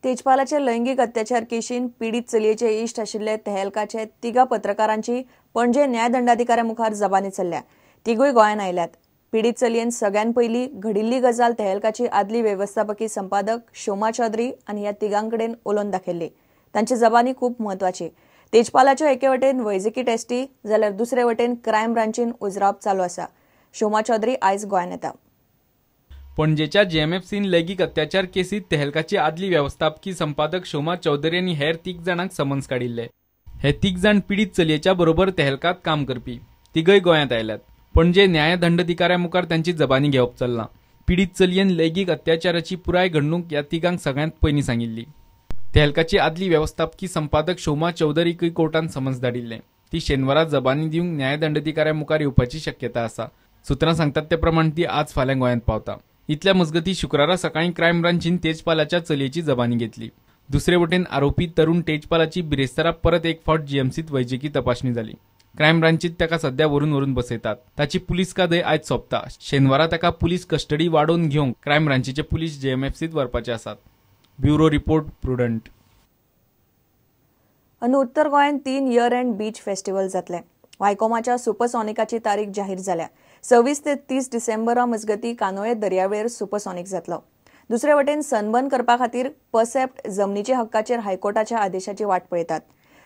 तेजपालाचे लैंगिक अत्याचार केशीन पीडित चलयेचे इश्ट आशिल्ले तेहलकाचे तिगा पत्रकारांची पणजे न्यायदंडाधिकाऱ्या मुखार जबानी चल्ल्या. तिगूय गोंयांत आयल्यात. पीडित चलयेन सगळ्यान पयली घडिल्ली गजाल तेहलकाची आदली वेवस्थापकी संपादक शोमा चौधरी आनी ह्या तिगांकडेन उलोवन दाखयल्ली. तांची जबानी खूब म्हत्वाची. तेजपालाच्यो एके वटेन वैजकी टेस्टी जाल्यार दुसरे वटेन क्रायम ब्रांचीन उजरावप चालू आसा. शोमा चौधरी आयज गोंयांत येता. पणजेच्या जीएमएफसीन लैंगिक अत्याचार केसीत तेहलकाची आदली वेवस्थापकी संपादक शोमा चौधरी आनी हेर 3 जाणांक समन्स काडिल्ले. हे 3 जाण पीडित चलयेच्या बरोबर तेहलकात काम करपी. तिगय गोंयांत आयल्यात. पणजे न्यायदंडाधिकाऱ्या मुखार तांची जबानी घेवप चल्लां. पीडित चलयेन लैंगिक अत्याचाराची पुराय घडणूक ह्या तिगांक सगळ्यांत पयलीं सांगिल्ली. तेहलकाची आदली वेवस्थापकी संपादक शोमा चौधरीकय कोर्टान समन्स धाडिल्लें. ती शेनवारा जबानी दिवंक न्यायदंडाधिकाऱ्या मुखार येवपाची शक्यता आसा. सुत्रां सांगतात ते प्रमाण ती आज फाल्यां गोंयांत पावता. इतल्या मजगती शुक्रारा सकाळी क्रायम ब्रांचीन तेजपालाच्या चलयेची जबानी घेतली. दुसरे वटेन आरोपी तरुण तेजपालाची बिरेस्तारा परत एक फावट जीएमसीत वैजकी तपासणी जाली. क्रायम ब्रांचीत ताका सध्या व्हरून व्हरून बसयतात. ताची पुलीस कादय आयज सोंपता. शेनवारा ताका पुलीस कस्टडी वाडोवन घेवंक क्रायम ब्रांचीचे पुलीस जीएमएफसीत व्हरपाचे आसात. Bureau report, Prudent. अंदू उत्तर गोंयांत 3 इयर एंड बीच फेस्टिवल जातले. वायकोमाच्या सुपरसॉनिकाची तारीख जाहीर जाल्या. 26 ते 30 डिसेंबरा मजगती कानोळे दर्यावेळेर सुपरसॉनिक जातलो. दुसरे वटेन सनबर्न करपा खातीर परसेप्ट जमनीच्या हक्काचेर हायकोर्टाच्या आदेशाची वाट पळयतात.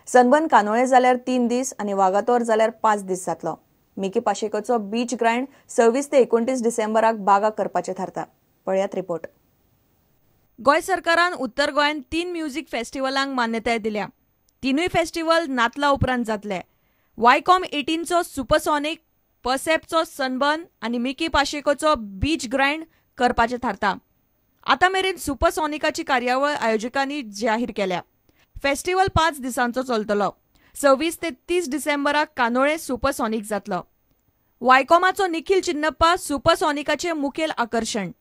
सनबर्न कानोळे जाल्यार 3 दीस आनी वागातोर जाल्यार 5 दीस जातलो. मिकी पाशेकोचो बीच ग्रायंड 26 ते 29 डिसेंबराक बागा करपाचे थारता. पळयात रिपोर्ट. गोंय सरकारान उत्तर गोंयांत 3 म्युझिक फेस्टिवलांक मान्यताय दिल्या. 3 फेस्टिवल नातला उपरांत जातले. वायकॉम 18चो सुपरसॉनिक, परसेप्टचो सनबर्न आनी मिकी पाशेकोचो बीच ग्रायंड करपाचे थारता. आतां मेरेन सुपरसॉनिकाची कार्यावळ आयोजकांनी जाहीर केल्या. फेस्टिवल 5 दिसांचो चलतलो. 26 ते 30 डिसेंबराक कानोळे सुपरसॉनिक जातलो. वायकॉमाचो निखिल चिन्नप्पा सुपरसॉनिकाचे मुखेल आकर्शण.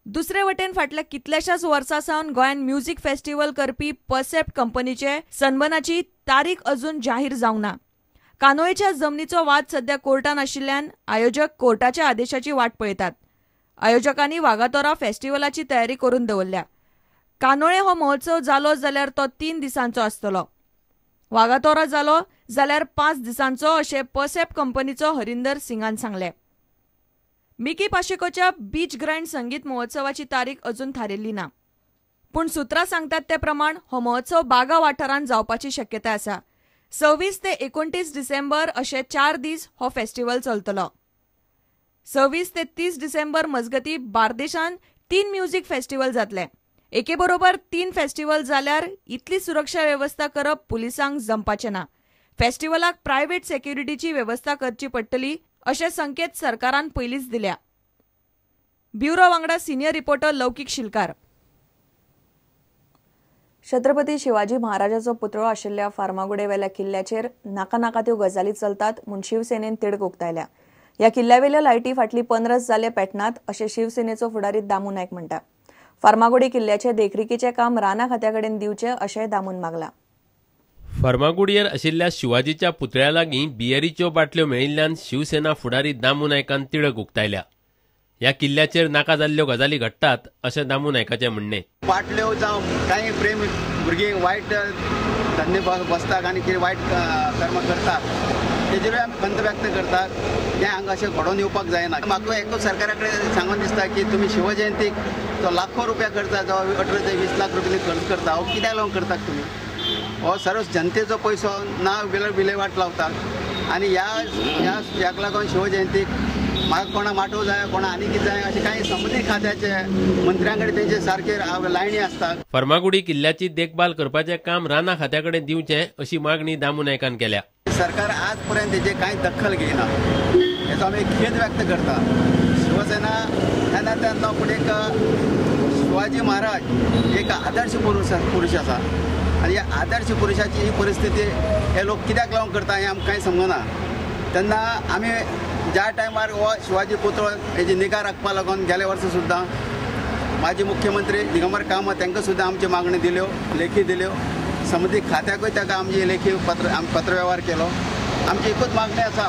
दुसरे वटेन फाटल्या कितल्याशाच वर्सां सावन गोंयांत म्युझिक फेस्टिवल करपी परसेप्ट कंपनीचे सनबर्नाची तारीख अजून जाहीर जावंक ना. कानोळेच्या जमनीचो वाद सध्या कोर्टान आशिल्ल्यान आयोजक कोर्टाच्या आदेशाची वाट पळयतात. आयोजकांनी वागातोरा फेस्टिवलाची तयारी करून दवरल्या. कानोळे हो महोत्सव जालो जाल्यार तो 3 दिसांचो आसतलो. वागातोरा जालो जाल्यार 5 दिसांचो अशें परसेप्ट कंपनीचो हरिंदर सिंगान सांगलें. मिकी पाशेकोच्या बीच ग्रायंड संगीत महोत्सवाची तारीख अजून थारिल्ली ना. पूण सुत्रां सांगतात ते प्रमाण हो महोत्सव बागा वाठारांत जावपाची शक्यताय आसा. 26 ते 29 डिसेंबर अशे 4 दीस हो फेस्टिवल चलतलो. 26 ते 30 डिसेंबर मजगती बार्देशांत 3 म्युझिक फेस्टिवल जातले. एके बरोबर 3 फेस्टिवल जाल्यार इतली सुरक्षा वेवस्था करप पुलिसांक जमपाचें ना. फेस्टिवलाक प्रायव्हेट सेक्युरिटीची वेवस्था करची पडटली अशे संकेत सरकारान पयलींच दिल्या. ब्युरो वांगडा सिनियर रिपोर्टर लौकिक शिलकार. छत्रपती शिवाजी महाराजाचो पुतळो आशिल्ल्या फार्मागुडेवेल्या किल्ल्याचेर नाका नाका त्यो गजाली चलतात म्हूण शिवसेनेन तिडक उक्तायल्या. ह्या किल्ल्यावेल्यो लायटी फाटली 15 जाले पेटनात अशें शिवसेनेचो फुडारी दामू नायक म्हणटा. फार्मागुडी किल्ल्याचे देखरेखीचें काम राना खात्या कडेन दिवचें अशें दामून मागलां. फार्मागुडयेर आशिल्ल्या शिवाजीच्या पुतळ्या लागीं बियरीच्यो बाटल्यो मेळिल्ल्यान शिवसेना फुडारी दामू नायकान तिडक उक्तायल्या. ह्या किल्ल्याचेर नाका जाल्ल्यो गजाली घडटात अशें दामू नायकाचें म्हणणें. बाटल्यो जावं कांय प्रेम भुरगीं वायट धंदे बसतात आनी कितें वायट कर्म करतात तेजेरूय आमी खंत व्यक्त करतात. तें हांगा अशें घडोवन येवपाक जायना. म्हाका एकूच सरकारा कडेन सांगून दिसता की तुमी शिवजयंतीक जो लाखो रुपया करता, जो 18 ते 20 लाख रुपया खर्च करता, हो कित्याक लागून करतात तुमी? हो सर्व जनतेचो पयसो ना विलेवाट लावतात आनी ह्या ह्याक लागून शिवजयंतीक म्हाका कोणा माटोव जाय, कोणा आनी कितें जाय अशें कांय संबंदीत खात्याचे मंत्र्यां कडेन तेंचे सारके लायनी आसतात. फार्मागुडी किल्ल्याची देखभाल करपाचें काम राना खात्या कडेन दिवचें अशी मागणी दामू नायकान केल्या. सरकार आज पर्यंत तेजे कांय दखल घेयना हेचो आमी खेद व्यक्त करता. शिवसेना ह्या नात्यान न्हू पूण एक शिवाजी महाराज एक आदर्श पुरुष आसा आनी ह्या आदर्श पुरुषाची ही परिस्थिती हे लोक कित्याक लागून करता हें आमकां कांय समजना. तेन्ना आमी ज्या टायमार हो शिवाजी पुतळो हेजी निगा राखपा लागून गेल्या वर्सा सुद्दां माजी मुख्यमंत्री दिगंबर कामत तांकां सुद्दां आमची मागणी दिल्यो, लेखी दिल्यो. संबंदीत खात्याकूय ताका आमची लेखी पत्र पत्रवेव्हार केलो. आमची एकूच मागणी आसा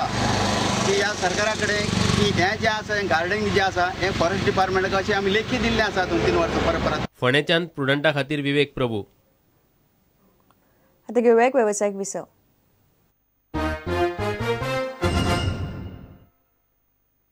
की ह्या सरकारा कडेन की हें जें आसा हें गार्डन जें आसा हें फॉरेस्ट डिपार्टमेंटाक अशें आमी लेखी दिल्लें आसा 2-3 वर्सां परत परत. फोंडेच्यान प्रुडंटा खातीर विवेक प्रभू. आतां घेवया एक वेवसायीक विसव.